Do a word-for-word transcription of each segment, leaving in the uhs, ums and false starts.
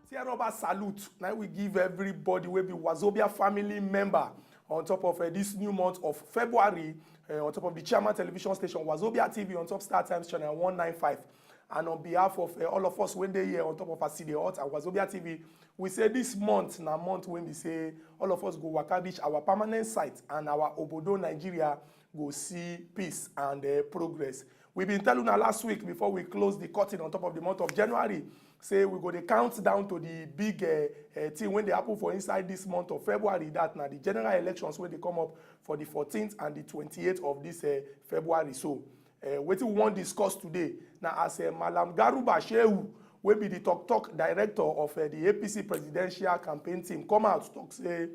Tear rubber salute. Now we give everybody wey be Wazobia family member on top of uh, this new month of February, uh, on top of the Chairman Television Station, Wazobia T V, on top Star Times Channel one nine five. And on behalf of uh, all of us when they here on top of Aside Hot and Wazobia T V, we say this month na month when we say all of us go waka reach our permanent site and our obodo Nigeria go see peace and uh, progress. We been tell una last week before we close the curtain on top of the month of January, say we go dey count down to the big uh, uh, thing when they happen for inside this month of February. That na the general elections when they come up for the fourteenth and the twenty-eighth of this uh, February. So uh, wetin we wan discuss today na as uh, Malam Garuba Shehu, wey be the talk talk director of uh, the A P C presidential campaign team, come out talk say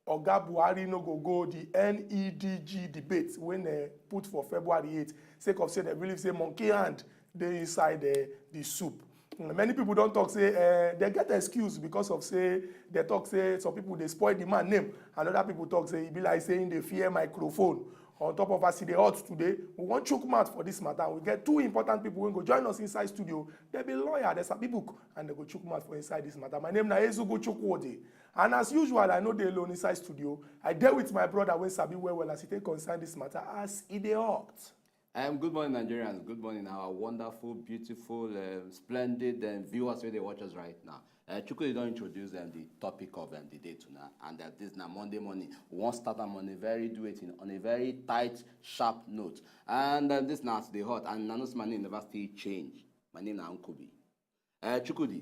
Oga Buhari no go go the N E D G debate when uh, put for February eighth, sake of say they believe say monkey hand dey inside uh, the soup. Mm, many people don talk say uh, they get excuse because of say they talk say some people dey spoil the man name, and other people talk say e be like say im dey fear microphone. On top of Aside Hot today, we wan chook mouth for this matter. We get two important people wey go join us inside studio. They be lawyer, they sabi book, and they go chook mouth for inside this matter. My name na Ezugu Chukwudi, and as usual, I no dey alone inside studio. I dey with my brother wey sabi well well as e take concern this matter as e dey hot. Um, good morning, Nigerians. Good morning, our wonderful, beautiful, um, splendid um, viewers wey dey watch us right now. Uh, Chukwudi don introduce um, the topic of um, the day tonight, and uh, this na Monday morning. We wan start am on a very do it on a very tight, sharp note. And um, this na Aside Hot, and na no say my name never still change. My name na Nkubi. Uh, Chukwudi,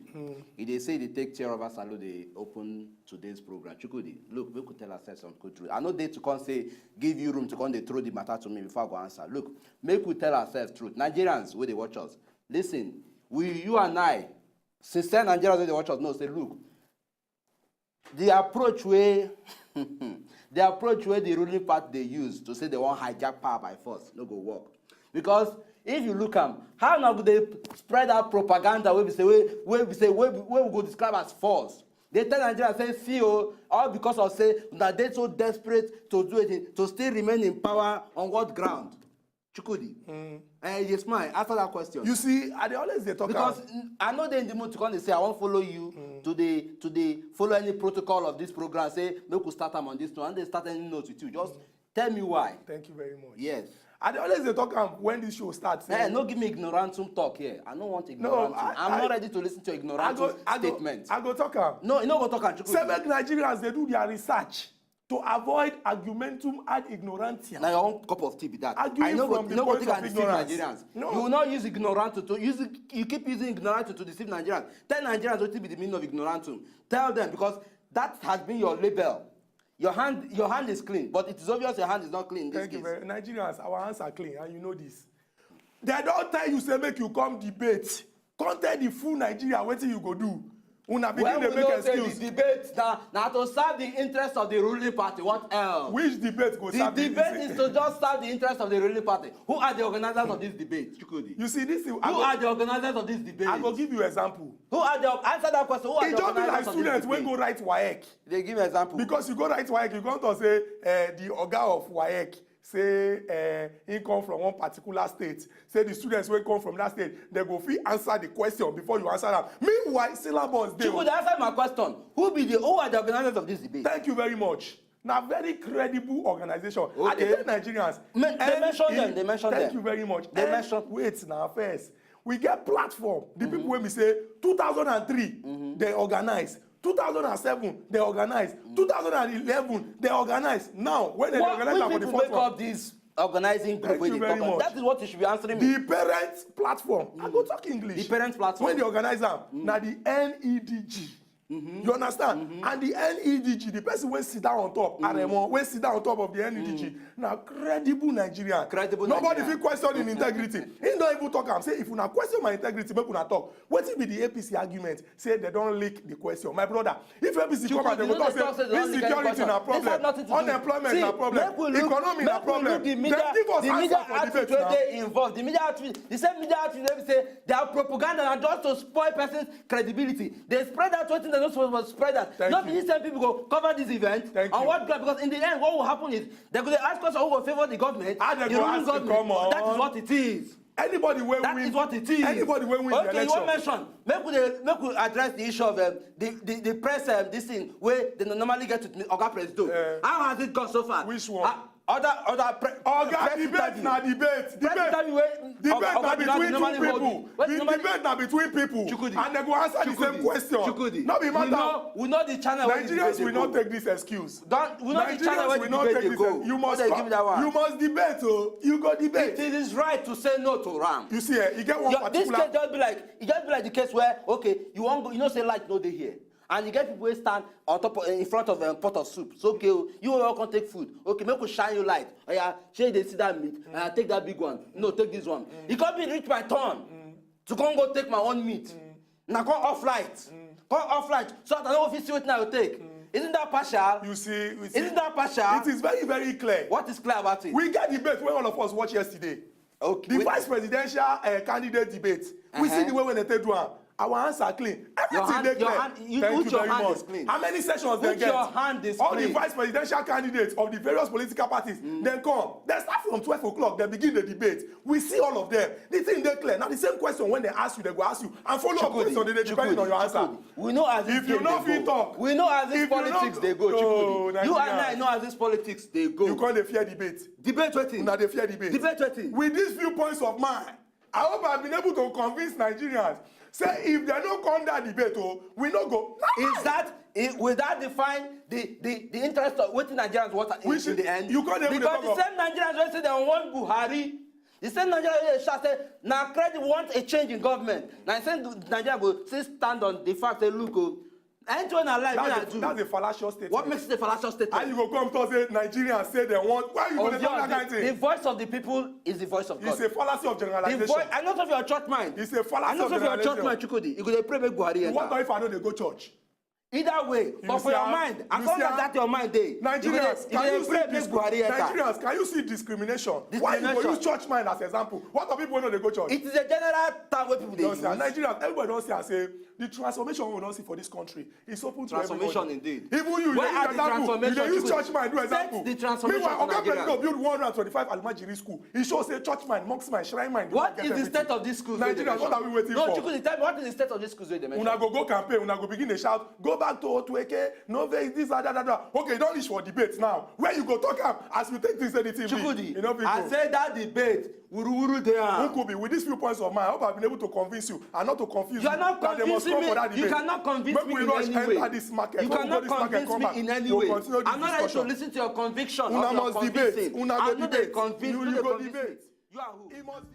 e dey say e dey take tear rubber salute dey open today's program. Chukwudi, look, make we tell ourselves some good truth. I no dey to come say give you room to come dey throw the matter to me before I go answer. Look, make we tell ourselves truth. Nigerians wey dey watch us, listen, we, you and I, sincere Nigerians wey dey watch us know say, look, the approach wey the approach wey the ruling party dey use to say they wan hijack power by force no go work, because if you look am, how una go dey spread out propaganda wey be say wey wey be say wey wey we go describe as false, dey tell Nigerians say, see o, all because of say una dey so desperate to do it, to still remain in power on what ground? Chukwudi. Mm. Uh, yes, my answer that question. You see, I dey always dey talk because am. I no dey in the mood to come dey say I wan follow you mm. to dey to dey follow any protocol of this program. Say make we start am on this note. I no dey start any note with you. Just mm. tell me why. Thank you very much. Yes. I dey always dey talk am when this show start. Say, eh, no give me ignorantum talk here. I no want ignorantum. No, I, I'm I, not ready to listen to ignorantum I go, I go, statement. I go talk am. No, you no go talk am. Chukwudi. Say make Nigerians dey do their research to avoid argumentum ad ignorantiam. Na your own cup of tea be that. Argue I know from go, the no go point take of and deceive ignorance. Nigerians. No. You will not use ignorantum to use you keep using ignorantum to deceive Nigerians. Tell Nigerians what be the meaning of ignorantum. Tell them because that has been your label. Your hand, your hand is clean, but it is obvious your hand is not clean in this Thank case. You very, Nigerians, our hands are clean, and you know this. They don't tell you say make you come debate. Come tell the full Nigeria wetin you go do. Una begin dey make excuse. Well, we know say the debate na na to serve the interest of the ruling party. What else? Which debate go serve the interest? The debate is to just serve the interest of the ruling party. Who are the organizers of this debate, Chukwudi? You see, this thing, who are the organizers of this debate? I go give you example. Who are the answer that question? Who are the organizers of this debate? E just be like students wey go write waec. Dey give example. Because you go write waec, you go talk say uh, the oga of waec say uh, he come from one particular state, say the students wey come from that state, they go fit answer the question before you answer am. Meanwhile, syllabus dey. You could answer my question. Who be the who are the organizers of this debate? Thank you very much. Na very credible organization. Okay. I dey tell Nigerians. Me, they mention them. They mention them. Thank you very much. They mention. Wait now first. We get platform. The mm-hmm. people wey we say two thousand and three, mm-hmm. they organize. two thousand and seven they organize, two thousand and eleven they organize. Now when they organize am for the first one. What people make up this organizing group wey dey talk about? That is what you should be answering me. The parent platform. I go talk English. The parent platform. When they organize am, na the N E D G. You understand? And the N E D G, the person wey sit down on top, Aremo, wey sit down on top of the N E D G, na credible Nigerian. Credible Nobody Nigerian. Fit question in integrity. He don even talk am say, "If una question my integrity, make una talk." Wetin be the A P C argument? Say they don leak the question. My brother, if A P C come out, they go talk say insecurity na problem, unemployment na problem, economy na problem. Then give us answer for debate now. Involved. The media outfit, the same media outfit wey be say their propaganda na just to spoil person's credibility. They spread out wetin they no suppose spread out. Thank you. No be these same people go cover this event. Thank you. On what ground? Because in the end, what will happen is they go dey ask us who go favour the government. How they go ask you, come on. That is what it is. Anybody wey win, that is what it is. Anybody wey win the election. Okay, you wan mention. Make we dey, make we address the issue of, um, the, the, the press, um, this thing wey they normally get with Oga Presido. Eh. How has it gone so far? Which one? Ah, other, other pre-, Oga, press interview. Debate na debate. Press interview wey Oga Presido normally hold. Debate na between two people. Debate na between people. Chukwudi. And they go answer the same question. Chukwudi. No be matter. We know, we know the channel wey the debate dey go. Nigerians will not take this excuse. Don't, we know the channel wey the debate dey go. Nigerians will not take this excuse. You must, you must debate, oh. You go debate. It is his right to say no to am. You see, eh, you get one particular. This case just be like, e just be like the case where, okay, you wan go, you know say light no dey here. And you get people wey stand on top of, in front of, um, pot of soup. So, okay, oh, you wan come take food. Okay, make we shine you light. Oya, shey you dey see that meat? Oya, take that big one. No, take this one. E come be reach my turn to come go take my own meat. Na come off light. Come off light. So that I no go fit see wetin I go take. Isn't that partial? You see, you see. Isn't that partial? It is very, very clear. What is clear about it? We get debate wey all of us watch yesterday. Okay. The vice presidential, uh, candidate debate. We see the way wey they take do am. Our hands are clean. Everything dey clear. Thank you very much. How many sessions they get? All the vice presidential candidates of the various political parties, dem come. They start from twelve o'clock. They begin the debate. We see all of them. The thing dey clear. Now the same question wey they ask you, they go ask you. And follow up question dey dey depending on your answer. We know as this game dey go. If you no fit talk, we know as this politics dey go, Chukwudi. You and I know as this politics dey go. You come dey fear debate. Debate wetin? Una dey fear debate. Debate wetin? With these viewpoints of mine, I hope I've been able to convince Nigerians. Say if they no come that debate, oh, we no go. Is that, i-, will that define the, the, the interest of wetin Nigerians want in, in the end? Because the same Nigerians wey say they want Buhari, the same Nigerians wey dey shout say na credit, want a change in government. Na the same Nigerians go still stand on the fact say, look, oh, anything wey I like, make I do. That's a fallacious statement. What makes it a fallacious statement? How you go come talk say Nigerians say they want? Why you go dey talk that kind thing? The voice of the people is the voice of God. It's a fallacy of generalization. The voice, I no talk for your church mind. It's a fallacy of generalization. I no talk for your church mind, Chukwudi. You go dey pray make Buhari enter. What if I no dey go church? Either way, but for your mind, as long as that your mind dey, you go dey, you go dey pray make Buhari enter. Nigerians, can you see discrimination? Why you go use church mind as example? What of people wey no dey go church? It is a general term wey people dey use. Nigerians, everybody don see am say the transformation wey we don see for this country is open to everybody. Transformation indeed. Even you, you dey use example. You dey use church mind do example. Meanwhile, Oga Presido build one hundred and twenty-five Almajiri school. E show say church mind, monks mind, shrine mind. What is the state of these schools wey they mention? Nigerians, what are we waiting for? No, Chukwudi, tell me, what is the state of these schools wey they mention? Una go go campaign, una go begin dey shout, "Go back to Otueke, no vex, this, that, that, that." Okay, e don reach for debate now. Where you go talk am as you take things say the thing be? Chukwudi, I say that debate, wuruwuru dey am. Nkubi, with these few points of mine, I hope I've been able to convince you and not to confuse you. You are not convincing me. You cannot convince me in any way. Make we rush enter this market. You cannot convince me in any way. We'll continue this discussion. I'm not ready to listen to your conviction of your convincing. Una must debate. Una go debate. You, you go debate. You are who? He must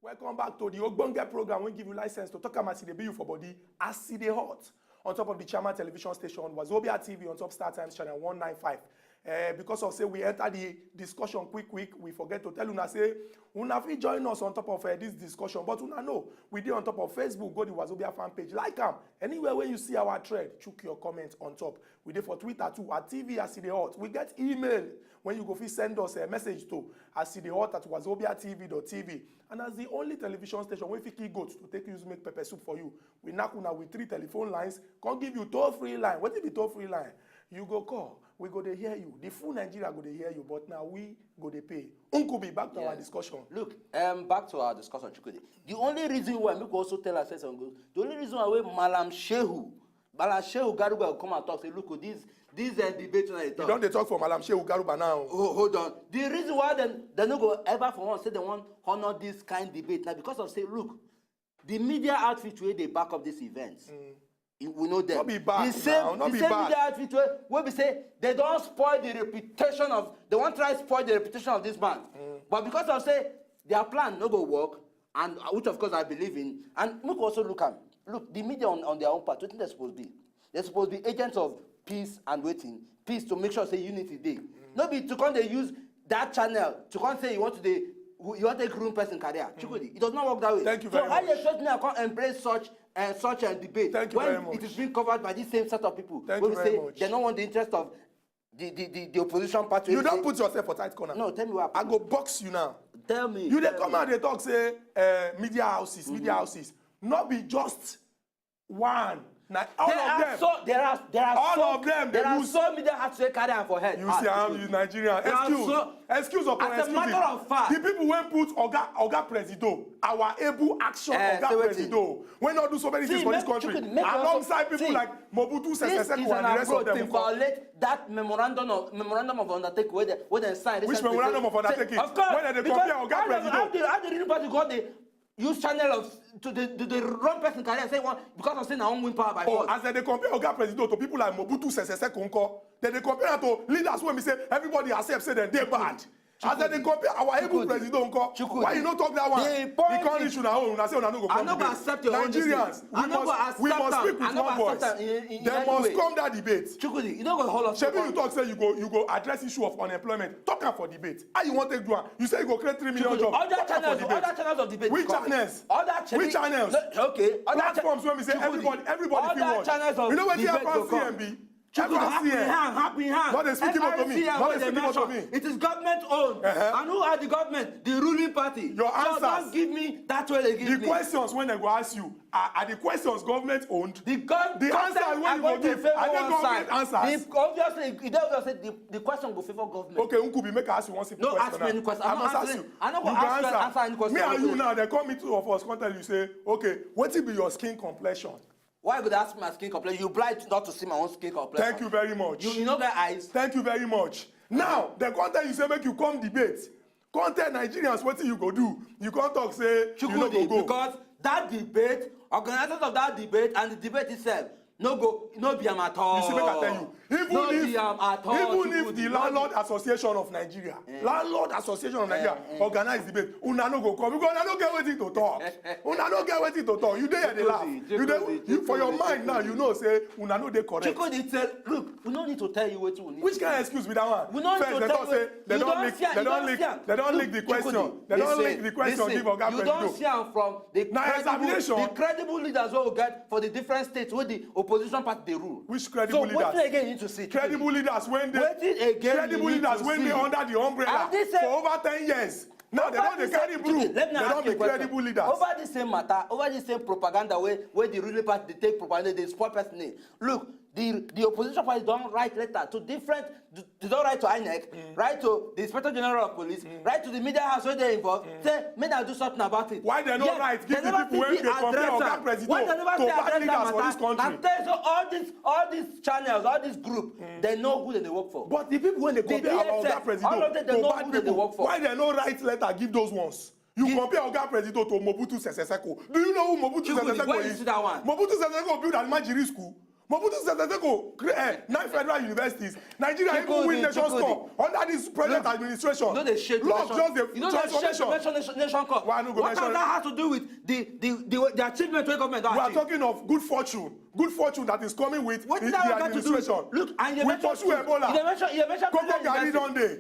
Welcome back to the Ogbonge program wey give you license to talk am as e dey be you for body, as e dey hot. On top of the Chama television station, Wazobia T V, on top Star Times channel one nine five. Eh, because of say we enter the discussion quick quick, we forget to tell una say una fit join us on top of eh, this discussion, but una know we dey on top of Facebook, go the Wazobia fan page, like am. Anywhere where you see our thread, chook your comment on top. We dey for Twitter too, at T V as e dey hot. We get email when you go fit send us a message to as e dey hot at wazobia T V dot T V. And as the only television station wey fit kill goat to take use make pepper soup for you, we knack una with three telephone lines, come give you toll free line. Wetin be toll free line? You go call, we go dey hear you. The full Nigeria go dey hear you, but na we go dey pay. Nkubi, back to our discussion. Look, um, back to our discussion, Chukwudi. The only reason why, make we also tell ourselves and go, the only reason why wey Malam Shehu, Malam Shehu Garuba go come and talk, say, look, oh, this this uh, debate wey I dey You talk. don dey talk for Malam Shehu Garuba now. Oh, hold on. The reason why dem dem no go ever for once say dem wan honour this kind debate na because of say, look, the media outfit wey dey back up this event, you- we know them. No be bad the same, now, no the be same bad. media outfit wey wey be say dem don spoil the reputation of, dem wan try spoil the reputation of this man. But because of say their plan no go work, and uh, which of course I believe in, and make we also look am. Look, the media on, on their own part, wetin dem suppose be? Dem suppose be agents of peace and wetin? Peace, to make sure say unity dey. No be to come dey use that channel to come say you want to dey, you want take ruin person career. Chukwudi, it does not work that way. Thank you So very how much. You expect me to come embrace such uh, such a debate Thank you when very much. It is being covered by this same set of people Thank wey you be very say much. Dem no want the interest of the the the, the opposition party. You Wey don say- put yourself for tight corner. No, tell me what I happen. Go box you now. Tell me. You dey tell come me. Out dey talk say uh, media houses, media houses. No be just one. Na all There of are them. So there are there are All so, of them, there they are use- So media hats wey carry am for head. You Ah, see how Chukwudi. you Nigerian. There are Excuse, so- excuse upon As a excuse. matter of fact- The people wey put Oga Oga Presido, our able action Eh, Oga say wetin? Presido, wey no do so many See, things for this make- country, Chukwudi, make we also- alongside people see, like Mobutu This Sese is Seko an and the rest of approach them. To violate that memorandum of memorandum of undertaking wey dem wey dem sign. Which Recently. Memorandum of Undertaking? Of course, When dem dey because compare Oga how dem- Presido? How the how the real party go dey use channel of to the the, the wrong person career say one because of say na wan win power by Oh, force. As dem dey compare Oga Presido to people like Mobutu Sese Seko nko, dem dey compare am to leaders wey be say everybody accept say dem dey bad. As dem dey compare our able Chukwudi. Presido nko, Chukwudi. Why you no talk that one? The point Because is- issue na own, una say una no go I come no go debate. Accept your own this Nigerians, thing. We I no go must, we accept must am. Speak with I no one go voice. Accept am in, in, in Dem any must way. Come that debate. Chukwudi, you no go hold us. Shebi you talk say you go you go address issue of unemployment. Talk am for debate. How you wan take do am? You say you go create three million jobs. Other Talk am channels, for debate. Other channels of debate. Which Come. channels? Other channels. Which channels? No, okay. Other Platforms cha- wey be say Chukwudi, everybody everybody fit Other watch. Channels of You know wetin debate happen go come. C M B? Chukwudi, Ever happy C M. hand, happy hand. No dey speak Igbo to me. F R C M No wey dey dey speak Igbo to mention, me. It is government owned. Uh-huh. And who are the government? The ruling party. Your So answers. Don't give me that way they give The me. Questions when they go ask you are, are the questions government owned. The government The answer when you go give, are they government answers? The, obviously, it obviously the, the question go favor government. Okay, Nkubi, make I ask you one simple No, question. Ask me any question. I I'm must not ask answering. You. I no go You ask, answer. Answer any question. Me and you now, they come meet two of us, come tell you say, okay, what will be your skin complexion? Why you go ask me my skin complexion? You blind not to see my own skin complexion. Thank you very much. You, you no get eyes. Thank you very much. Now, they come tell you say make you come debate. Come tell Nigerians what you go do. You come talk say Chukwudi, you no go go. Because that debate, organizers of that debate, and the debate itself, no go, no be am at all. You see, make I tell you, even no if, be am at all, even if the Landlord Association of Nigeria, eh. Landlord Association of Nigeria, eh, eh. Organize debate, una no go come because una no get wetin to talk. Una no get wetin to talk. You dey here dey laugh. You dey you, for your mind now. You know say una no dey correct. Chukwudi, tell look, we no need to tell you wetin we need. Which kind of excuse be that one? We no need to tell you. First, they talk say they don leak, they don leak, they don leak the question. They don leak the question give Oga Presido. You don see am from the credible, the credible leaders wey we get for the different states wey the opposition party dey rule. Which credible leaders? So wetin again you need to see? Credible leaders wey dey, credible leaders wey dey under the umbrella for over ten years. Now they don dey carry broom. Let me ask you a question. Over this same matter, over this same propaganda wey wey the ruling party dey take propaganda, dey spoil person name. Look, the the opposition party don write letter to different, they don write to INEC, write to the Inspector General of Police, write to the media house wey dey involved, say make dem do something about it. Why dem no write give the people wey dey compare Oga Presido to bad leaders for this country? Na tell you say all these all these channels, all this group, dem know who dem dey work for. But the people wey dey compare our Oga Presido to bad people, why dem no write letter give those ones? You compare Oga Presido to Mobutu Sese Seko. Do you know who Mobutu Sese Seko is? Mobutu Sese Seko build Almajiri school. Mobutu Sese Seko create nine federal universities. Nigeria even win Nations Cup under this present administration. No dey shake nation. Love just the transformation. Nation, nation, nation cup. Why I no go mention? What does that have to do with the the the, the achievement wey government don achieve? We are talking of good fortune. Good fortune that is coming with the administration. Look, and you mention Ebola. You mention, you mention Cocoa Garri don dey.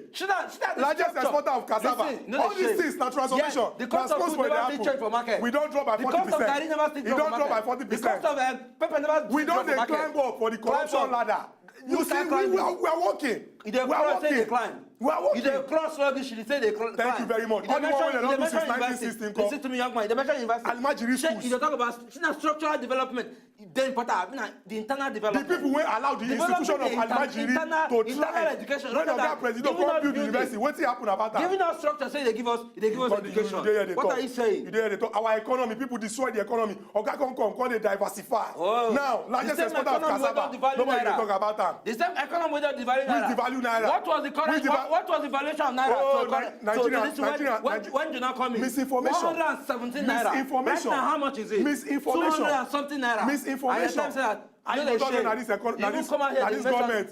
Largest exporter of cassava. All these things na transformation. The cost of food never still change for market. We don drop by forty percent. The cost of garri never still drop for market. The cost of um, pepper never still drop for market. We don dey climb up for the corruption ladder. You see, we, we are, we are working. You dey crawl, say you dey climb. We are working. You dey crawl sluggish, you say you dey climb. Thank you very much. All the one wey dem don do since nineteen sixty nko. Listen to me, young man. You dey mention university. Almajiri schools. You dey talk about, see, na structural development. Dey important. I mean, na the internal development. The people wey allow the institution of Almajiri to thrive. When Oga Presido come build university, wetin happen about am? Giving us structure, say they give us, they give us education. What are you saying? You dey here dey talk. Our economy, people destroy the economy. Oga come come, come dey diversify. Now, largest exporter of cassava. Nobody dey talk about am. The same economy wey don devalue naira. Which devalue naira? What was the current? What was the valuation of naira? Oh, Nigeria, Nigeria, when you now come in? Misinformation. One hundred and seventeen naira. Misinformation. Right now, how much is it? Misinformation. Two hundred and something naira. Misinformation. And you tell me say that you no dey shame. You even come out here dey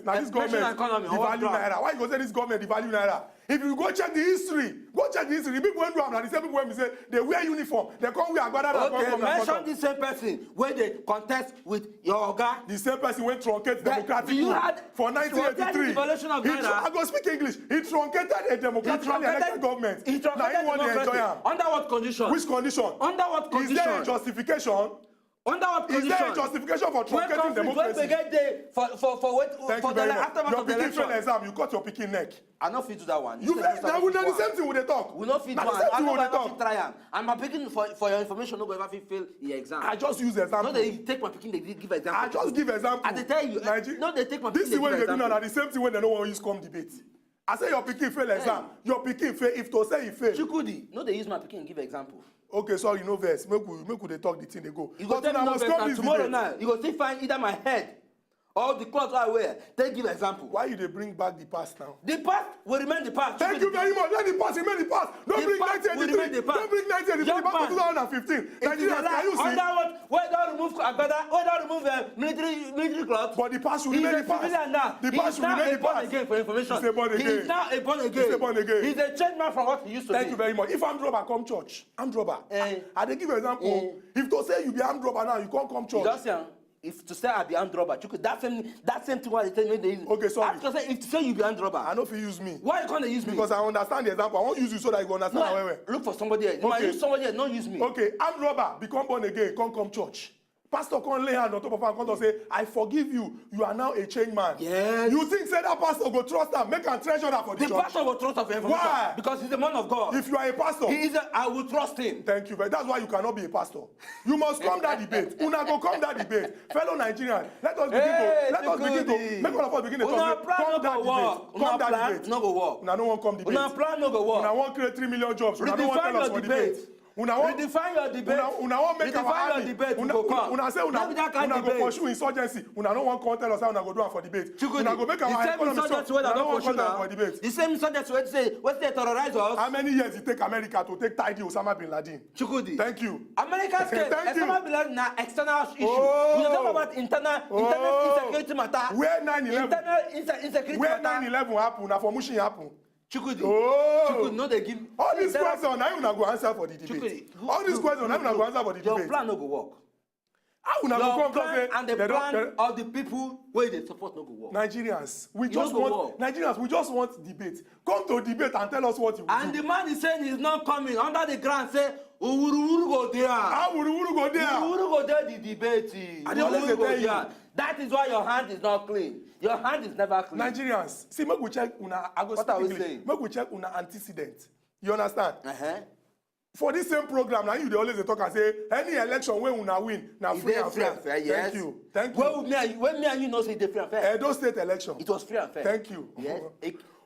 mention, mention economy. Why you go say this government devalue naira? If you go check the history, go check the history. The people wey do am na the same people wey be say they wear uniform, they come wear agbada, they come come. Okay, mention the same person wey dey contest with your oga. The same person wey truncate democratic coup for nineteen eighty-three. I go speak English. He truncated a democratically elected government. Na him wan dey enjoy am. Under what condition? Which condition? Under what condition? Is there a justification? Under what condition? Is there a justification for truncating democracy? When conflict, when we get there for, for, for what, for the aftermath of the election? Your pikin fail exam, you cut your pikin neck. I no fit do that one. You fail, na the same thing we dey talk. We no fit do am. I no go ever fit try am. And my pikin, for, for your information, no go ever fit fail the exam. I just use example. No dey take my pikin dey give example. I just give example. I dey tell you, no dey take my pikin dey give example. This thing wey you dey do now na the same thing wey dem no wan use come debate. I say your pikin fail exam. Your pikin fail if to say he fail. Chukwudi, no dey use my pikin give example. Okay, sorry, no vex. Make we, make we dey talk the thing dey go. You go tell me no vex na tomorrow now. You go still find either my head or the cloth wey I wear. Take give example. Why you dey bring back the past now? The past will remain the past. Thank you very much. Let the past remain the past. Don't bring nineteen eighty-three. Don't bring nineteen eighty-three. Back to two thousand and fifteen. Nigerians, can you see? Under what? Wey don remove agbada, wey don remove, uh, military, military cloth. But the past will remain the past. He is a civilian now. The past will remain the past. He is now a born again, for information. He's a born again. He is now a born again. He's a born again. He's a changed man from what he used to be. Thank you very much. If armed robber come church, armed robber, eh, I, I dey give you example. Eh. If to say you be armed robber now, you come come church. You don see am? If to say I be armed robber, you could, that same, that same thing wey I dey tell you, make dey use. Okay, sorry. After say, if to say you be armed robber, I no fit use me. Why you come dey use me? Because I understand the example. I wan use you so that you go understand am well well. No, look for somebody else. Okay. Use somebody else, no use me. Okay, armed robber become born again, come come church. Pastor come lay hand on top of am, come talk say, "I forgive you. You are now a changed man." Yes. You think say that pastor go trust am, make am treasurer for the church? The pastor go trust am for information. Why? Because he's a man of God. If you are a pastor, he is a, I will trust him. Thank you very, that's why you cannot be a pastor. You must come that debate. Una go come that debate. Fellow Nigerians, let us begin to, let us begin to, make all of us begin to talk say, come that debate. Come that debate. Una plan no go work. Una no wan come debate. Una plan no go work. Una wan create three million jobs. Una no wan tell us for debate. Una wan, redefine your debate. Una, una wan make our army. Redefine your debate. Una, una, una say una, una go pursue insurgency. Una no wan come tell us how una go do am for debate. Chukwudi, una go make our economy strong. Una no wan come tell us for debate. The same insurgency wey say, wey say terrorize us. How many years it take America to take tidy Osama bin Laden? Chukwudi. Thank you. America's case, Osama bin Laden na external issue. Oh. We dey talk about internal, internal insecurity matter. Where nine eleven? Internal inse-, insecurity matter. Where nine eleven happen? Na for Mushin happen. Chukwudi. Oh. Chukwudi, no dey give. All these questions, na you una go answer for the debate. Chukwudi, all these questions, na you una go answer for the debate. Your plan no go work. How una go come talk say and the plan of the people wey dey support no go work. Nigerians, we just want, Nigerians, we just want debate. Come to debate and tell us what you will do. And the man is saying he's not coming. Under the ground, say, "Wuruwuru go there." How wuruwuru go there? Wuruwuru go there, the debate. I dey always dey tell you. That is why your hand is not clean. Your hand is never clean. Nigerians, see, make we check una, I go speak English. What are we saying? Make we check una antecedent. You understand? Uh-huh. For this same program, na you dey always dey talk and say any election wey una win na free and fair. Yes. Thank you. Thank you. When me and you, when me and you know say e dey free and fair. Edo State election. It was free and fair. Thank you. Yes.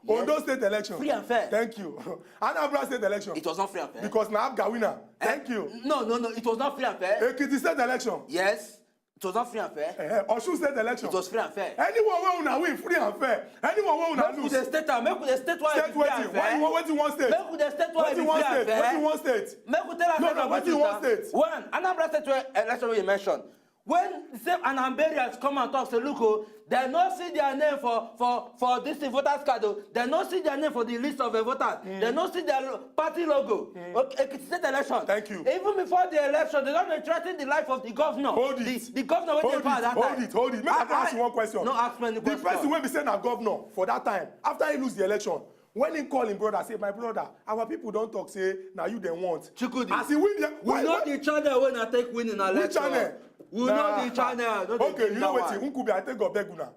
Ondo State election. Free and fair. Thank you. Anambra State election. It was not free and fair. Because na APGA winner. Thank you. No, no, no. It was not free and fair. Ekiti State election. Yes. It was not free and fair. Eh, Osun State election. It was free and fair. Anyone wey una win, free and fair. Anyone wey una Make we lose. Dey state am. Make we dey state why e State be free and wetin? Why you fair. want wetin one state? Make we dey state why e be Wetin free one and state? fair. Wetin one state? Make we tell No, am no, like wetin one this. State? One, Anambra State wey election wey you mention. When the same Anambarians come and talk say, look o, dem no see their name for for for this thing, voters card o, dem no see their name for the list of uh, voters, dem no see their lo- party logo. Okay, Ekiti State election. Thank you. Even before the election, dem don dey threaten the life of the governor. Hold the, it. The governor wey Hold dey it, power that hold time. it, hold it. Make I Ah, ask you one question. No ask me any The question. Person wey be say na governor for that time, after he lose the election, when he call him brother, say, my brother, our people don talk say na you dem want. Chukwudi, As he win the we why- know why- the channel wey una take win in election. Which channel? We know the channel. No dey Okay, do you know that wetin? One. Nkubi, I take God beg una.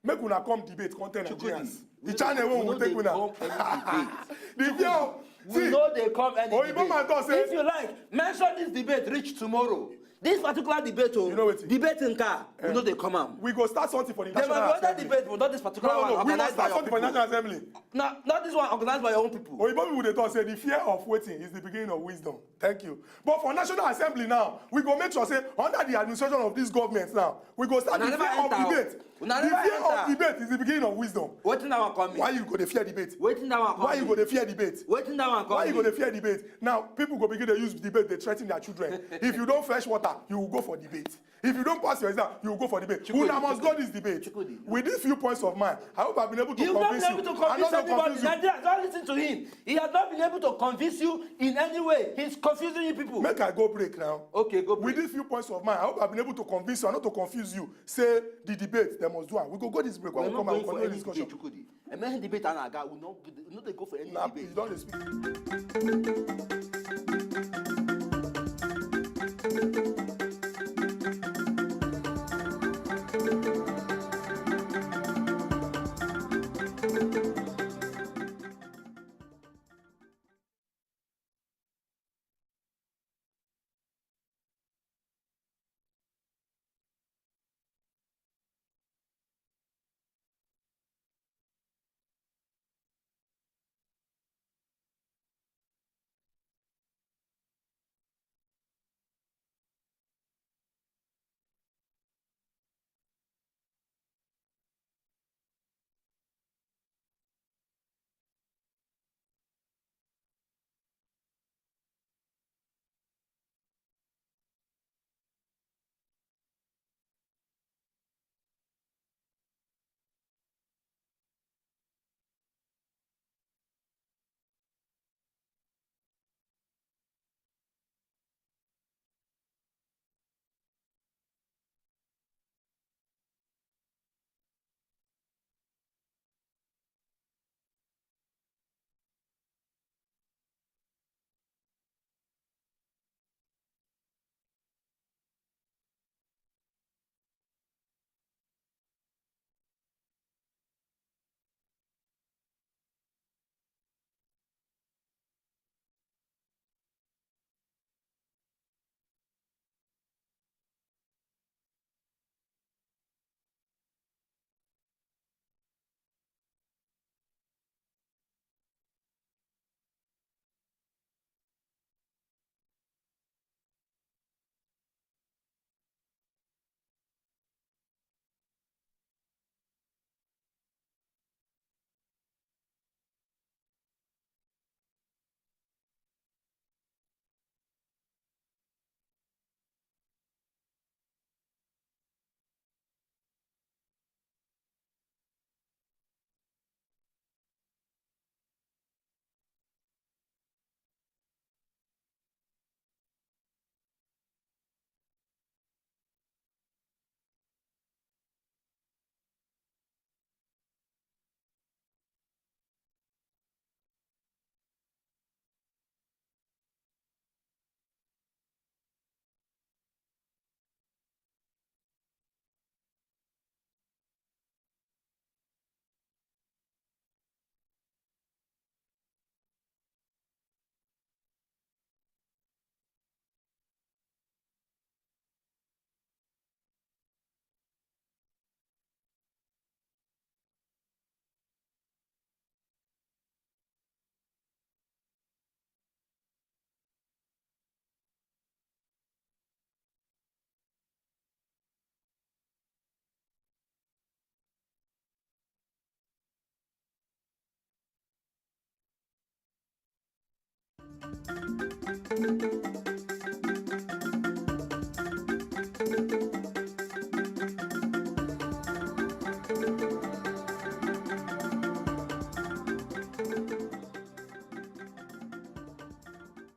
Make una come debate, come tell Chukwudi, Nigerians. The we channel no- wey we no take dey una. come any debate. The girl, We see, no dey come any Oyibo debate. Man talk say If you like, mention this debate reach tomorrow. This particular debate o, You know wetin? Debate nka, we no dey come am. We go start something for the There National might be other Assembly. Debate, but not this particular No, no, one no. We must organized by start your something for the people. National Assembly. Na not this one organized by your own people. Oyibo people dey talk say the fear of waiting is the beginning of wisdom. Thank you. But for National Assembly now, we go make sure say under the administration of this government now, we go start Una the never fear of enter o. Debate. Una The never fear of enter. Debate is the beginning of wisdom. Wetin that one come mean? Why you go dey fear debate? Wetin that one come Why you mean? Go dey fear debate? Wetin that one come Why you mean? Go dey fear debate? Now people go begin dey use debate dey threaten their children. If you don fetch water, you will go for debate. If you don pass your exam, you will go for debate. Chukwudi, Una must Chukwudi, go this debate. Chukwudi. With these few points of mine, I hope I've been able to You've not convince been you. Able to I convince no go anybody. Confuse you. Nigerians, don't listen to him. He has not been able to convince you in any way. He's confusing you people. Make I go break now. Okay, go With break. These few points of mine, I hope I've been able to convince you. I no to confuse you. Say the debate, they must do am. We go go this break. We're When we not come out, going we for continue any discussion. debate, Chukwudi. Any debate and aga, we no, we no dey go for any Now, debate. You don't speak.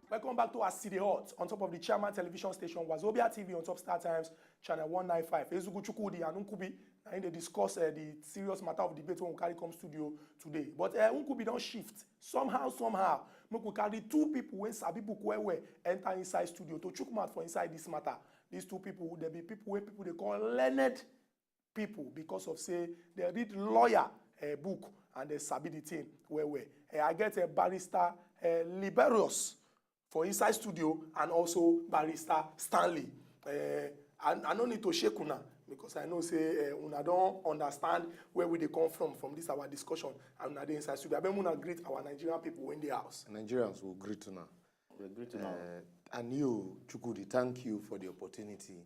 Welcome back to our City Hot on top of the Chairman Television Station, Wazobia T V on top Star Times, channel one nine five. Ezugu Chukwudi and Nkubi, and they discuss uh, the serious matter of debate when we carry come studio today. But uh, Nkubi don't shift. Somehow, somehow, make we carry two people when sabi book well well enter inside studio to chook mouth for inside this matter. These two people, they be people when people they call learned people because of say they read lawyer uh, book and they sabi the thing well well. Uh, I get a barrister uh, Liberius for inside studio and also barrister Stanley. Uh, I, I no need to shake una because I know say uh, una don't understand where we dey come from from this our discussion and una dey inside studio. I beg una greet our Nigerian people in the house. Nigerians will greet una. We greet you now. Uh, and you, Chukwudi, thank you for the opportunity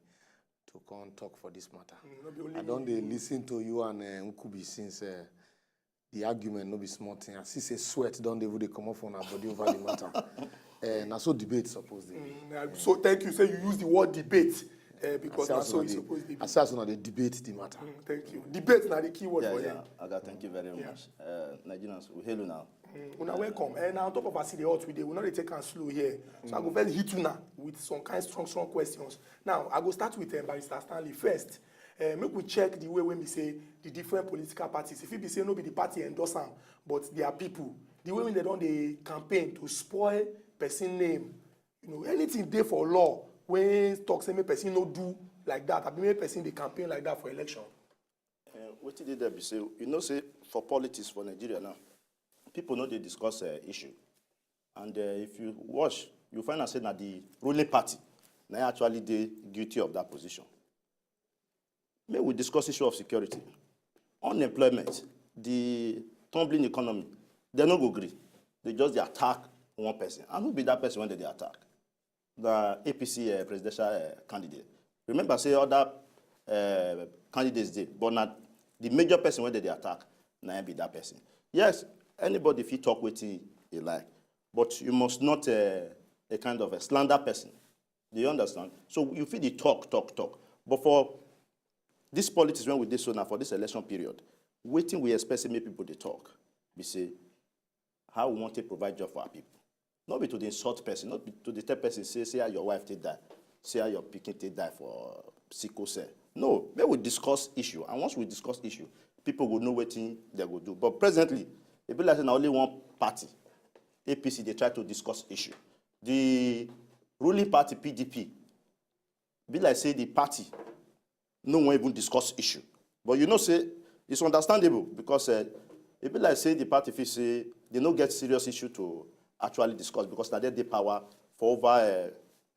to come talk for this matter. Mm, no be only I me. Don't dey listen to you and uh, Nkubi since uh, the argument no be small thing. I see say sweat don dey even dey comot for una body over the matter. Uh, na so debate suppose dey be. Mm, uh, so thank you. Say you use the word debate uh, because I na see so as it's una supposed to dey- be. I see as una dey debate the matter. Mm, thank you. Debate na the key word Yeah, for yeah. here. Oga, thank you very Yeah. much. Uh, Nigerians, we hail you now. Una welcome. And on top of our city hot we dey, we no dey take am slow here. So I go first hit una with some kind strong strong questions. Now I go start with um, Barrister Stanley first. Uh, make we check the way when we say the different political parties. If it be say no be the party endorse am, but their people, the way when they don dey campaign to spoil person name, you know, anything dey for law when talk say make person no do like that, abi make person dey campaign like that for election. Uh, wetin dey there be say, you know say for politics for Nigeria now, people no dey discuss uh, issue. And uh, if you watch, you find out say na the ruling party na actually dey guilty of that position. Make we discuss issue of security, unemployment, the tumbling economy. They no go gree. They just dey attack one person. And who be that person when they dey attack? The A P C uh, presidential uh, candidate. Remember say other uh, candidates dey, but na the major person wey they dey attack na him be that person. Yes, anybody fit talk wetin he like, but you must not uh, a kind of a slander person. Do you understand? So you fit dey talk, talk, talk. But for this politics when we dey so now for this election period, wetin we expect say make people dey talk be say how we wan take provide job for our people. No be to dey insult person, no be to dey tell person say see how your wife take die, see how your pikin take die for sickle cell. No, make we discuss issue, and once we discuss issue, people go know wetin dem go do. But presently, e be like say na only one party, A P C, dey try to discuss issue. The ruling party P D P be like say the party no wan even discuss issue. But you know say it's understandable because uh, e be like say the party feel say they no get serious issue to actually discuss because na dem dey power for over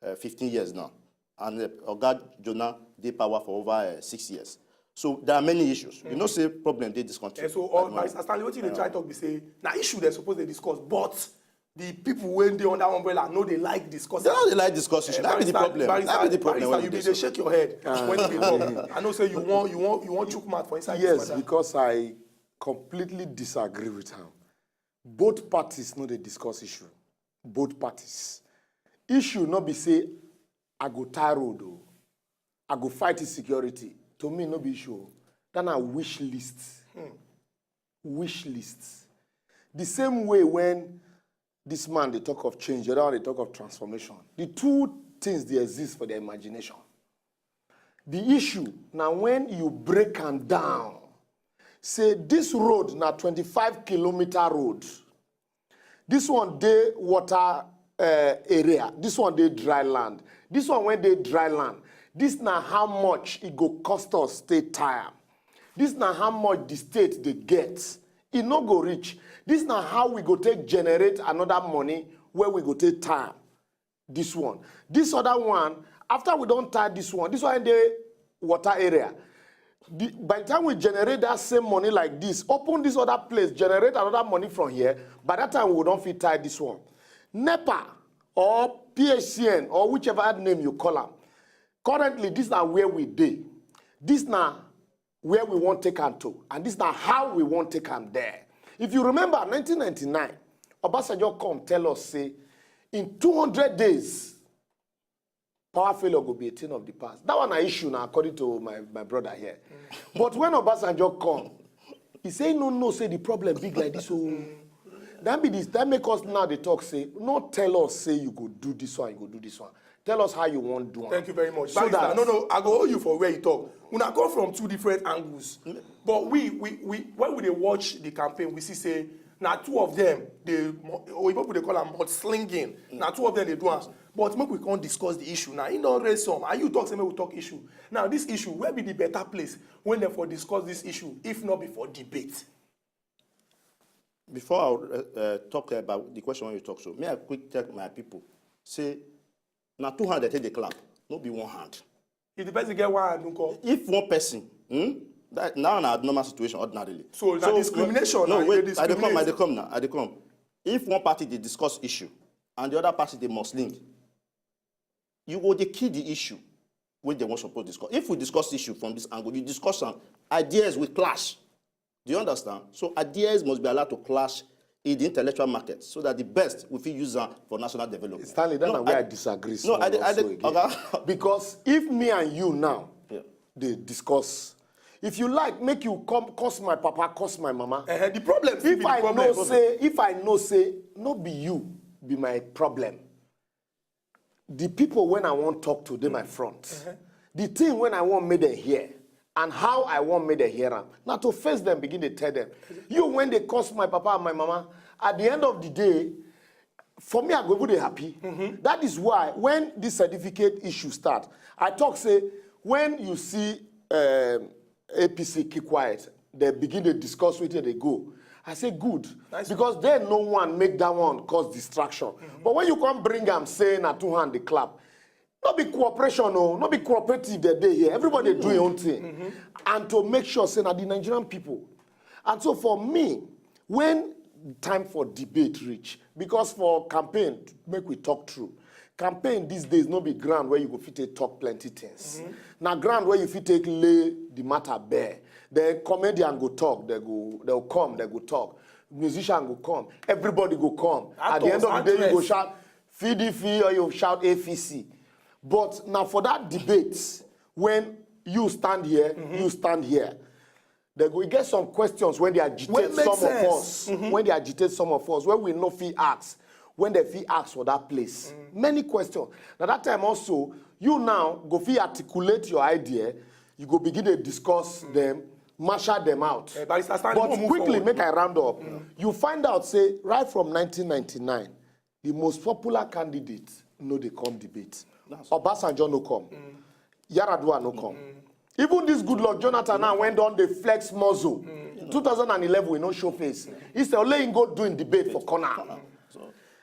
uh, uh, fifteen years now, and uh, Oga Jonah dey power for over uh, six years. So there are many issues. You know say problem dey this country. And so, uh, Barrister Stanley, wetin you dey try talk be say na issue dem suppose dey discuss, but the people wey dey under umbrella no dey like discuss. They no dey like discuss issue. That be the problem. That be the problem. Barrister, you be dey shake your head when you dey talk. I know say you wan you wan you wan chook mouth for inside this Yes, matter. Because I completely disagree with him. Both parties no dey discuss issue. Both parties. Issue no be say I go tie road o, I go fight insecurity. To me, no be issue o. That na wish list. Wish list. The same way when this man dey talk of change, the other one dey talk of transformation. The two things dey exist for their imagination. The issue na when you break am down. Say this road na twenty-five kilometer road. This one dey water uh, area. This one dey dry land. This one wey dey dry land. This na how much e go cost us take tie am. This na how much the state dey get. E no go reach. This na how we go take generate another money wey we go take tie am. This one. This other one, after we don tie this one, this one dey water area. The, by the time we generate that same money like this, open this other place, generate another money from here, by that time we don fit tie this one. NEPA or P H C N or whichever name you call am, currently this na where we dey. This na where we wan take am to, and this na how we wan take am there. If you remember nineteen ninety-nine, Obasanjo come tell us say In two hundred days, power failure go be a thing of the past. That one na issue na, according to my, my brother here. But when Obasanjo come, he say no, no, say the problem big like this. Oh, that be this. That make us now dey talk say, no tell us say you go do this one, you go do this one. Tell us how you wan do am. Thank you very much. So Barrister, that no, no, I go hold you for where you talk. Una come from two different angles. But we, we, we, when we dey watch the campaign, we see say na two of them, the mo- Oyibo people dey call am mudslinging. Na two of them dey do am. But make we come discuss the issue now. He don raise some, and you talk say make we talk issue. Now this issue, where be the better place when dem for discuss this issue, if not be for debate? Before I uh, uh, talk about the question you talk so, may I quick tell my people, say, na two hand they take the clap, no be one hand. If the person get one hand, nko. If one person, hmm, that now na abnormal situation ordinarily. So na discrimination, No, na, wait, they I dey come, I discriminate. Dey come now, I dey come. If one party dey discuss issue and the other party dey mudslinging, you go dey kill the issue wey dem wan suppose discuss. If we discuss issue from this angle, you discuss am, ideas will clash. Do you understand? So ideas must be allowed to clash in the intellectual market so that the best we fit use am for national development. Stanley, that's No, where I, I- disagree No, small I dey- I also dey- again. Oga, Because if me and you now Yeah. dey discuss, if you like, make you come curse my papa, curse my mama. Eh, the problem fit If be the I problem. know say, if I know say, no be you be my problem. The people when I wan talk to, dey my front. The thing when I wan make them hear, and how I wan make them hear am, na to face them, begin dey tell them. You, when they curse my papa and my mama, at the end of the day, for me, I go even dey happy. That is why when this certificate issue start, I talk say, when you see um, A P C keep quiet, they begin to discuss wetin dey go. I say good, because they no one make that one cause distraction. But when you come bring am say na two hand dey clap, no be cooperation o, no be cooperative dem dey here. Everybody do your own thing. And to make sure say na the Nigerian people. And so for me, when time for debate reach, because for campaign, make we talk true, campaign these days no be ground where you go fit take talk plenty things. Na ground where you fit take lay the matter bare. Then comedian go talk, they go, they'll come, they go talk. Musician go come, everybody go come. At the end Actors, of the day, you go actress. Shout F D F or you shout A P C. But now for that debate, when you stand here, you stand here. They go get some questions when they agitate Wey make some of sense. Us, when they agitate some of us, when we no fit ask, when they fit ask for that place. Many questions. Now that time also, you now go fit articulate your idea, you go begin to discuss them, marshal them out. Eh, Barrister Stanley, But move quickly, forward. Make I round up. You find out say right from nineteen ninety-nine, the most popular candidate no dey come debate. Obasanjo no come. Yar'Adua no come. Even this Goodluck Jonathan now when don dey flex muscle. two thousand and eleven we no show face. He say only him go do him debate for corner.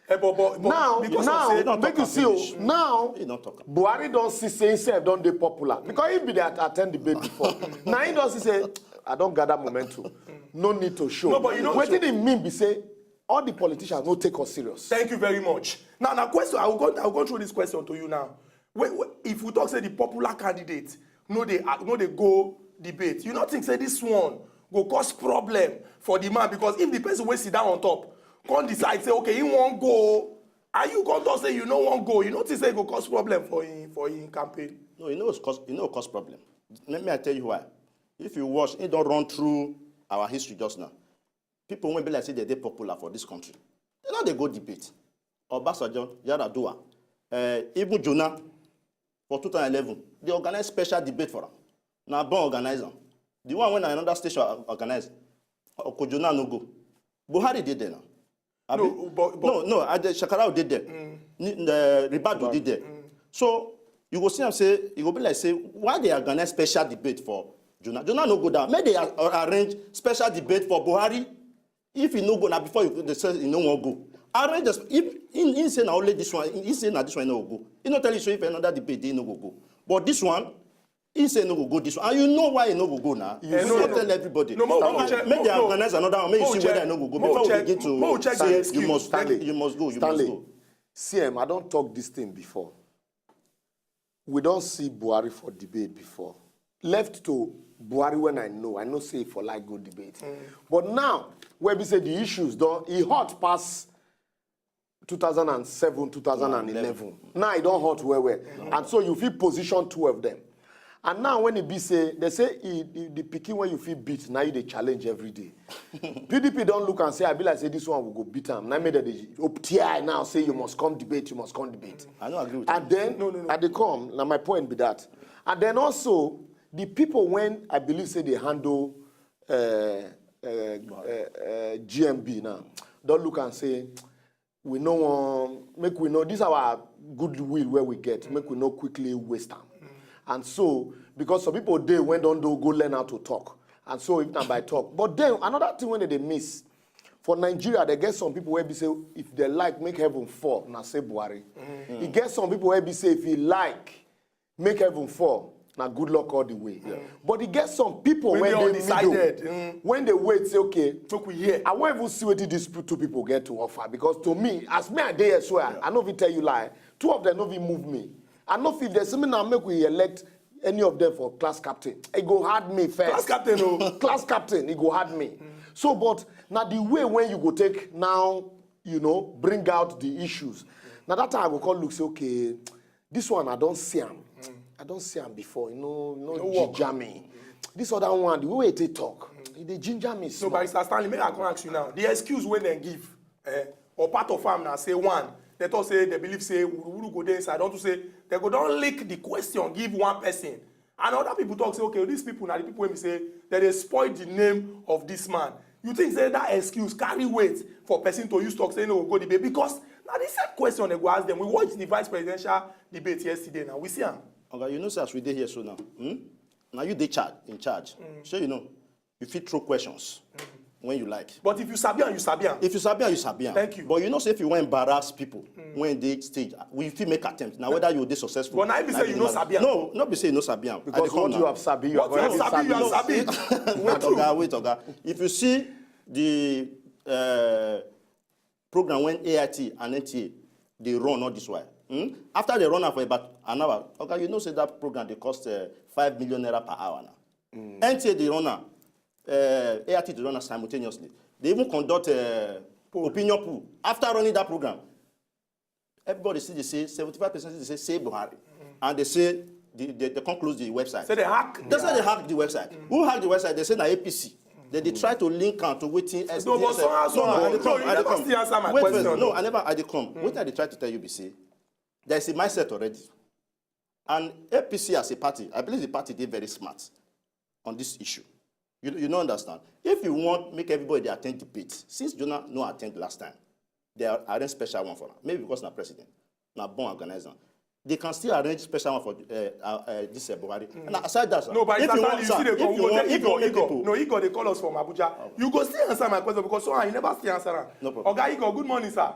Eh, but, but, but Now, because now, of say, don make talk you am see o. Finish. Now, He don talk am. Buhari don see say himself don dey popular because he be dey at- attend debate before. Now he don see say I don gather momentum. No need to show. No, but you know- Wetin he mean be say all the politicians no take us serious. Thank you very much. Now, now question, I will go, I will go through this question to you now. Wait, wait, if we talk say the popular candidate, no dey, uh, no dey go debate. You no think say this one go cause problem for the man? Because if the person wey sit down on top come decide say, okay, he wan go, and you come talk say you no wan go, you no think say e go cause problem for him, for him campaign? No, e no cause, e no cause problem. Let me I tell you why. If you watch, he don run through our history just now. People wey be like say they dey popular for this country, they no dey go debate. Obasanjo, Yar'Adua, uh, even Jonah for two thousand eleven, they organize special debate for am. Na Bon organize am. The one when another station or- organize, Oko Jonah no go. Buhari dey there now. Abi? No, but- but- no, no, I dey- Shekarau dey there. Ni- uh, Ribadu dey there. So you go see am say, you go be like say, why they organize special debate for Jonah? Jonah no go down. Make they ar- arrange special debate for Buhari. If he no go, na before you dey say he no wan go. Arrange the, if he, he say na only this one, he say na this one he no go go. He no tell you say if another debate dey he no go go. But this one, he say he no go go this one. And you know why he no go go now. You Eh, no, no no. Tell everybody. No, mo- mo- Make check- make they mo- no. Organize another one. Make you Mo- see check- whether he no go go. mo- Before check- we begin to mo- check say excuse. You must go. Stanley, You must go. You Stanley, must go. C M, I don talk this thing before. We don see Buhari for debate before. Left to Buhari when I know, I know say for like go debate. But now, where we say the issues don, e hot pass two thousand and seven, two thousand and eleven. Now e don hot well well. And so you fit position two of them. And now when e be say, they say e, e, the pikin wey you fit beat, now you dey challenge every day. P D P don look and say, I be like say this one we go beat am. Now make dem dey hope tear eye now say you must come debate, you must come debate. I no agree with And then, no, no, no. I dey come. Now my point be that. And then also, the people when I believe say they handle uh, uh, uh, uh, G M B now, don look and say, we no wan make we no, this our goodwill where we get, make we no quickly waste am. And so, because some people dey when don do go learn how to talk, and so if na by talk. But then another thing wey dem dey miss for Nigeria, they get some people wey be say if they like make heaven fall, na say Buhari. E get some people wey be say if he like make heaven fall, na good luck all the way. But e get some people Wey when dey they undecided, middle, mm. When they wait say, okay, Make we hear. I wan even see wetin these two people get to offer, because to me, as me I dey here so I, I no fit tell you lie. Two of them no fit move me. I no fit, if they say me now make we elect any of them for class captain, e go hard me first. Class captain o. Class captain, e go hard me. So, but na the way when you go take now, you know, bring out the issues. Na that time I go call look say, okay, this one I don see am. I don see am before. You know, you know, No work. Ginger me. This other one, the way they talk, e dey ginger me. So, Small. Barrister Stanley, make I come ask you now. The excuse wey dem give, eh, or part of am na say one, they talk say they believe say wuruwuru go dey inside. Don't you say they go don leak the question, give one person. And other people talk say, okay, these people na the people wey be say they dey spoil the name of this man. You think say that excuse carry weight for person to use talk say no go go debate? Because na the same question they go ask them. We watch the vice presidential debate yesterday now. We see am. Oga, you know say as we dey here so now, hmm? Now you dey charge in charge. Sure you know, you fit throw questions when you like. But if you sabi am, you sabi am. If you sabi am, you sabi am. Thank you. But you know say if you wan embarrass people when dey stage, we fit make attempt. Now whether you dey successful. But na if you na say be you the no matter. sabi am. No, no be say you no sabi am. I Because dey come what now. You have sabi, you What have you have already sabi, you have sabi. sabi. Wait, Oga, wait, Oga. If you see the uh, program when A I T and N T A dey run all this while, hmm? After they run am for about an hour, Oga, you know say that program dey cost uh, five million naira per hour now. N T A dey run am, uh, A I T dey run am simultaneously. They even conduct uh, opinion poll after running that program. Everybody still dey say, seventy-five percent dey say say Buhari, and they say they, they, they come close the website. Say they hack. That's why they hack the website. Who hack the website? They say na A P C. They dey try to link am to wetin S D S. No, but somehow, somehow, I dey no, come, you I dey never come. still answer my Wait question, first. No, though. I never, I dey come. Wetin I dey try to tell you be say there is a mindset already, and A P C as a party, I believe the party dey very smart on this issue. You, you no understand. If you want make everybody dey attend debate, since Jonah no attend last time, they are arrange special one for am. Maybe because na president, na born organizer. They can still arrange special one for uh, uh, uh, this uh, Buhari. And aside that, sir, No, but if it's you actually, want, you sir, see, they if come. you want, They, if you want Igor, make Igor, people, no, Igor, they call us from Abuja. You go still answer my question because somehow you never still answer am. No problem. Oga Igor, good morning, sir.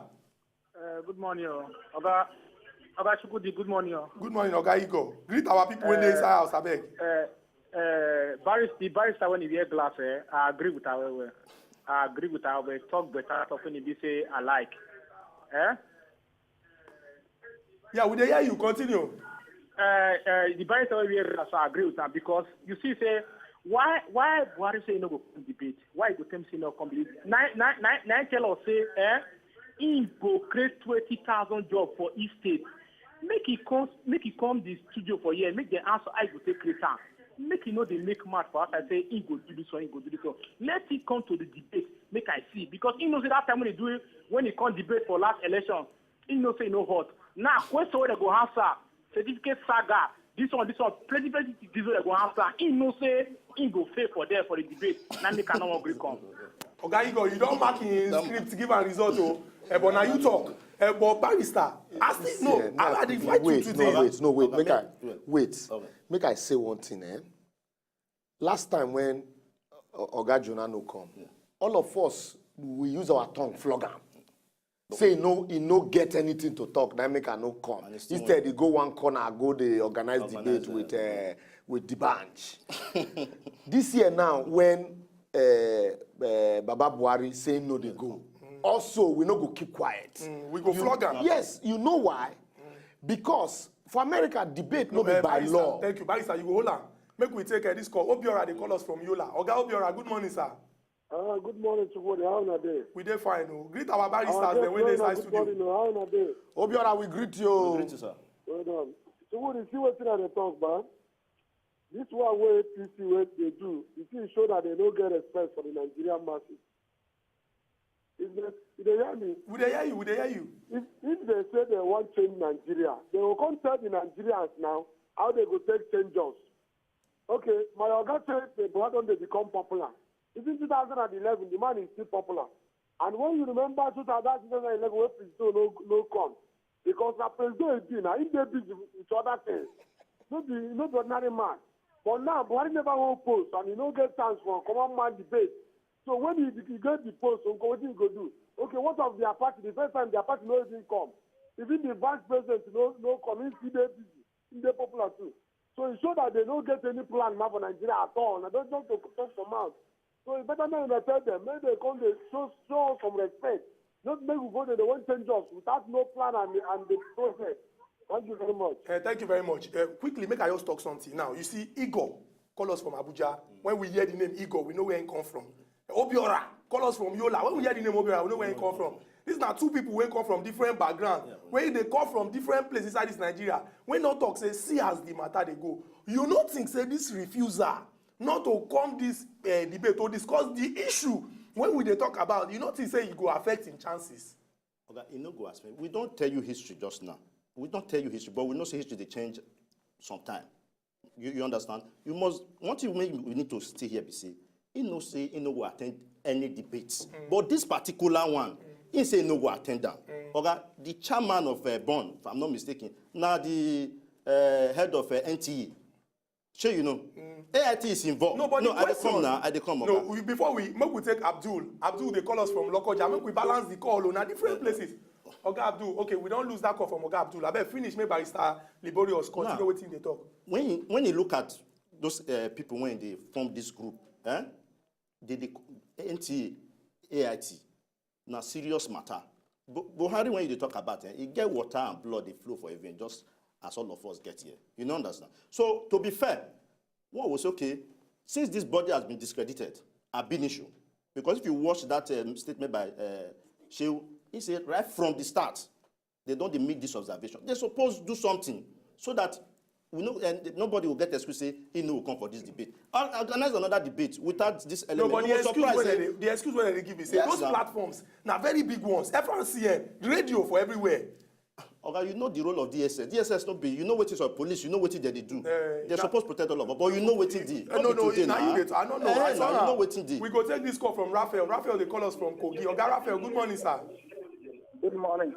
Uh, good morning, oh. Oga, Oga Chukwudi, good morning, oh. Good morning, Oga Igor. Greet our people when they inside house, abeg. Uh, uh, barrister, the barrister when he wear glass, eh, I agree with her well, well. I agree with her, but talk better, talk when he be say I like. Eh? Yeah, we dey hear you. Continue. Uh, uh, the barrister wey wear glass, I agree with am because you see say why why Buhari say he no go come debate? Why he go tell me say he no come debate? Nine nine nine nine tell us say eh, he go create twenty thousand job for each state. Make he come make he come the studio for here, make dem answer how he go take create am. Make he no dey make mouth for outside say he go do this one, he go do this one. Let him come to the debate, make I see because he know say that time when he do it, when he come debate for last election, he know say he no hot. Now question wey dem go answer, certificate saga, this one, this one, plenty plenty things wey dem go answer. He know say he go fail for there for the debate. Na make I no wan gree come. Oga Igor, you don mark in script, give am result o. Eh, but na you talk. Eh, but barrister, I still no. Yeah, I, I dey fight you wait, today. No, wait, no, wait. Make I Okay. wait. Okay. Make I say one thing. Eh? Last time when O- Oga Jonah no come, all of us we use our tongue flog am. Say he no, he no get anything to talk. That make I no come. And he still Instead, he go one corner, go dey organize Organize, debate uh, with uh, with the bunch. This year now, when uh, uh, Baba Buhari say no dey go, also we no go keep quiet. Mm, we go flog am. Yes, you know why? Because for America, debate no be Eh, by barrister, law. Thank you, barrister. You go hold am. Make we take uh, this call. Obiora, they call us from Yola. Oga Obiora, good morning, sir. Ah, good morning, Chukwu. How una dey? We dey fine o. Greet our baristas dem wey dey inside studio. Good morning o. How una dey? Obiora, we greet you. Greet you, sir. Well done. Chukwu, see wetin I dey talk, ba? This one wey A P C wey dey do, e fit show that they no get respect for the Nigerian masses. Is that, you dey hear me? We dey hear you, we dey hear you. If, if they say they wan change Nigeria, they go come tell the Nigerians now how they go take change us. Okay, my oga say the boy don dey become popular. Even two thousand and eleven, the man is still popular. And when you remember two thousand, two thousand eleven, when Presido no, no come, because na Presido e be, na him dey busy with other things. No be, no be ordinary man. But now, Buhari never hold post and he no get chance for common man debate. So when he, he get the post, so wetin he go do? Okay, what of their party? The first time their party no even come. Even the vice president no, no come. He still dey busy. He dey popular too. So e show that they no get any plan now for Nigeria at all. Na just, just to talk for mouth. So e better make una tell them, make they come dey show, show some respect. Not make we go there, they wan change us without no plan and, and the process. Thank you very much. Uh, thank you very much. Uh, quickly, make I just talk something now. You see, Igor call us from Abuja. When we hear the name Igor, we know where he come from. Obiora call us from Yola. When we hear the name Obiora, we know where he come from. These na two people wey come from different background, wey dey come from different places inside this Nigeria, wey no talk say, see as the matter dey go. You no think say this refusal not to come this uh, debate to discuss the issue wey we dey talk about, you no think say e go affect im chances? Oga, e no go as we don tell you history just now. We don tell you history, but we know say history dey change sometime. You, you understand? You must, one thing wey we need to stay here be say, he know say he no go attend any debate. But this particular one, he say he no go attend am. Oga, the chairman of uh, Bon, if I'm not mistaken, na the uh, head of uh, N T E. Shey you know? A I T is involved. No, but no, the I dey question, come now. I dey come, no, Oga. We, before we make we take Abdul. Abdul dey call us from Lokoja. Make we balance the call o. Na different places. Oga Abdul, okay, we don lose that call from Oga Abdul. Abeg finish, make Barrister Liborius continue Now, wetin dey talk. When you, when you look at those uh, people when they form this group, eh? They, they N T A, A I T, na serious matter. Bu- Buhari, when you dey talk about it, e get water and blood dey flow for heaven just as all of us get here. You no understand? So to be fair, one was okay, since this body has been discredited, ab initio, because if you watch that um, statement by uh, Shehu, he said right from the start, they don dey make this observation. They suppose do something so that we know and nobody will get excuse say he no go come for this debate. Or organize another debate without this element. No, but You the go excuse surprise wey say- dem dey, the excuse wey dem dey give is say Yes, those sir. Platforms na very big ones. F R C N, the radio for everywhere. Oga, you know the role of D S S. D S S no be, you know wetin is police, you know wetin dem dey do. Eh, They that- suppose protect all of us, but you know wetin dey. Eh, no, no, Today na you dey talk. I no know. Eh, I na saw you am. Know wetin dey. We go take this call from Raphael. Raphael dey call us from Kogi. Oga Raphael, good morning, sir. Good morning.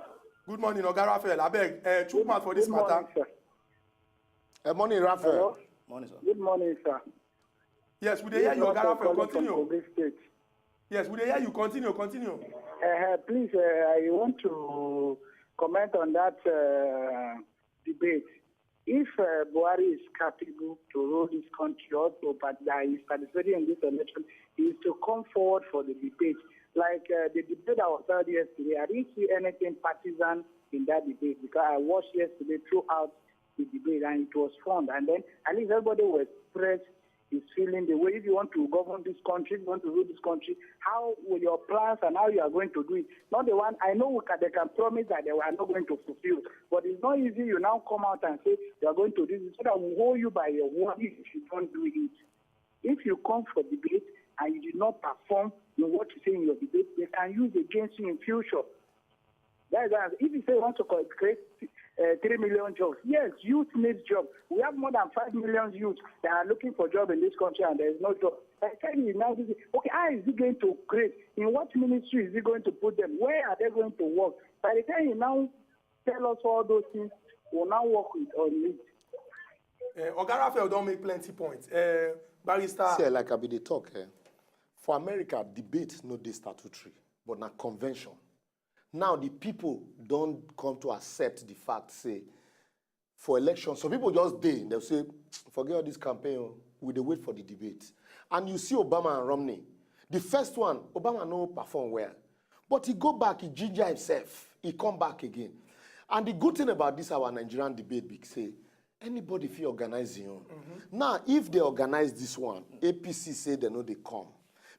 Good morning, Oga Raphael. Abeg, uh, chook mouth for this Good matter. Morning, sir. Good morning, Raphael. Hello. Morning, sir. Good morning, sir. Yes, we dey hear you, Oga Raphael. Continue. Kogi State. Yes, we dey hear you. Continue, continue. Uh, please, uh, I want to comment on that uh, debate. If uh, Buhari is capable to rule this country or to part- that is participating in this election, he is to come forward for the debate. Like uh, the debate that was held yesterday, I didn't see anything partisan in that debate because I watched yesterday throughout the debate and it was fun. And then at least everybody will express his feeling the way if you want to govern this country, if you want to rule this country, how will your plans and how you are going to do it? Not the one I know we can, they can promise that they are not going to fulfill, but it's not easy. You now come out and say you are going to do this so that we hold you by your word if you don't do it. If you come for debate and you did not perform in what you say in your debate, they can use against you in future. That is why if you say you want to co- create uh, three million jobs, yes, youth needs jobs. We have more than five million youth that are looking for job in this country and there is no job. By the time you now say, okay, how is he going to create? In what ministry is he going to put them? Where are they going to work? By the time you now tell us all those things, we'll now work with on it. Uh, Oga Raphael don make plenty points. Uh, Barrister. See, like I be dey talk, eh, for America, debate no dey statutory, but na convention. Now the people don come to accept the fact say for election, some people just dey, dem say, forget all this campaign, oh, we dey wait for the debate. And you see Obama and Romney. The first one, Obama no perform well. But he go back, he ginger himself, he come back again. And the good thing about this our Nigerian debate be say anybody fit organize him own. Now, if they organize this one, A P C say they no dey come.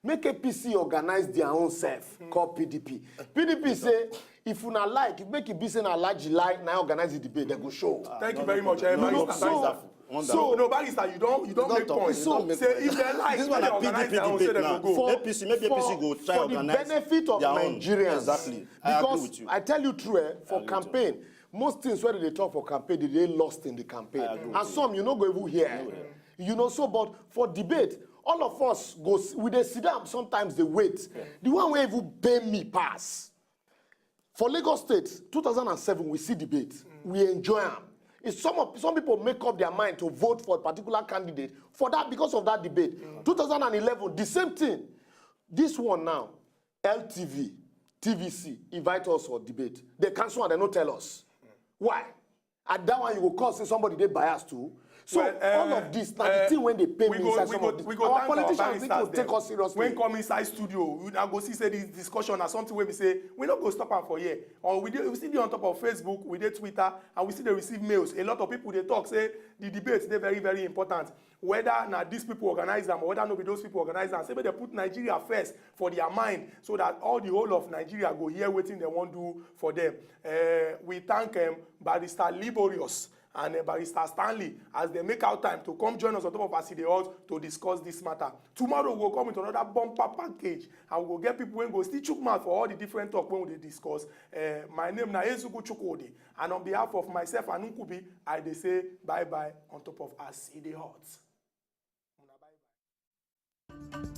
Make A P C organize their own self called P D P. P D P say, if una like, if make it be say na Alhaji Lai na organize the debate, they go show. Thank you very much. Eh, You know, Barrister. Barrister. So, No, Barrister, you don't you don't don't make talk. points. You don't make Say points. If they like, This make one they na organize P D P their own, say debate they now. go go. A P C, maybe for, A P C go for try the organize benefit of their own. Nigerians. Exactly. I agree Because with you. I tell you true, eh, for campaign, most things where they talk for campaign, they dey lost in the campaign. I agree And with you. Some you no go even hear. You know, so but for debate, all of us go s- we dey sit down sometimes they wait. The one wey even pay me pass. For Lagos State, two thousand and seven, we see debate. We enjoy am. It's some of some people make up their mind to vote for a particular candidate for that because of that debate. two thousand and eleven, the same thing. This one now, L T V, T V C invite us for debate. They cancel and they no tell us. Why? And that one you go call say somebody dey bias too. So Well, eh, all of this now eh, the thing when they pay we me go- inside we some go- of this. we go Our thank our politicians need to barristers take dem. Us seriously. When come inside studio, we now go see say this discussion na something wey be say we no go stop am for here. Or we dey we still dey on top of Facebook, we dey Twitter, and we still dey receive mails. A lot of people dey talk say the debate dey very very important. Whether na these people organize am or whether no be those people organize am, say make dem put Nigeria first for their mind so that all the whole of Nigeria go hear wetin dem wan do for them. Uh, we thank um, Barrister Liborius and uh, Barrister Stanley as they make out time to come join us on top of As E Dey Hot to discuss this matter. Tomorrow we'll come with another bumper package and we'll get people when go still chook mouth for all the different talk when we dey discuss. Uh, my name na Ezuku Chukwudi, and on behalf of myself and Nkubi, I dey say bye bye on top of As E Dey Hot. Una bye bye.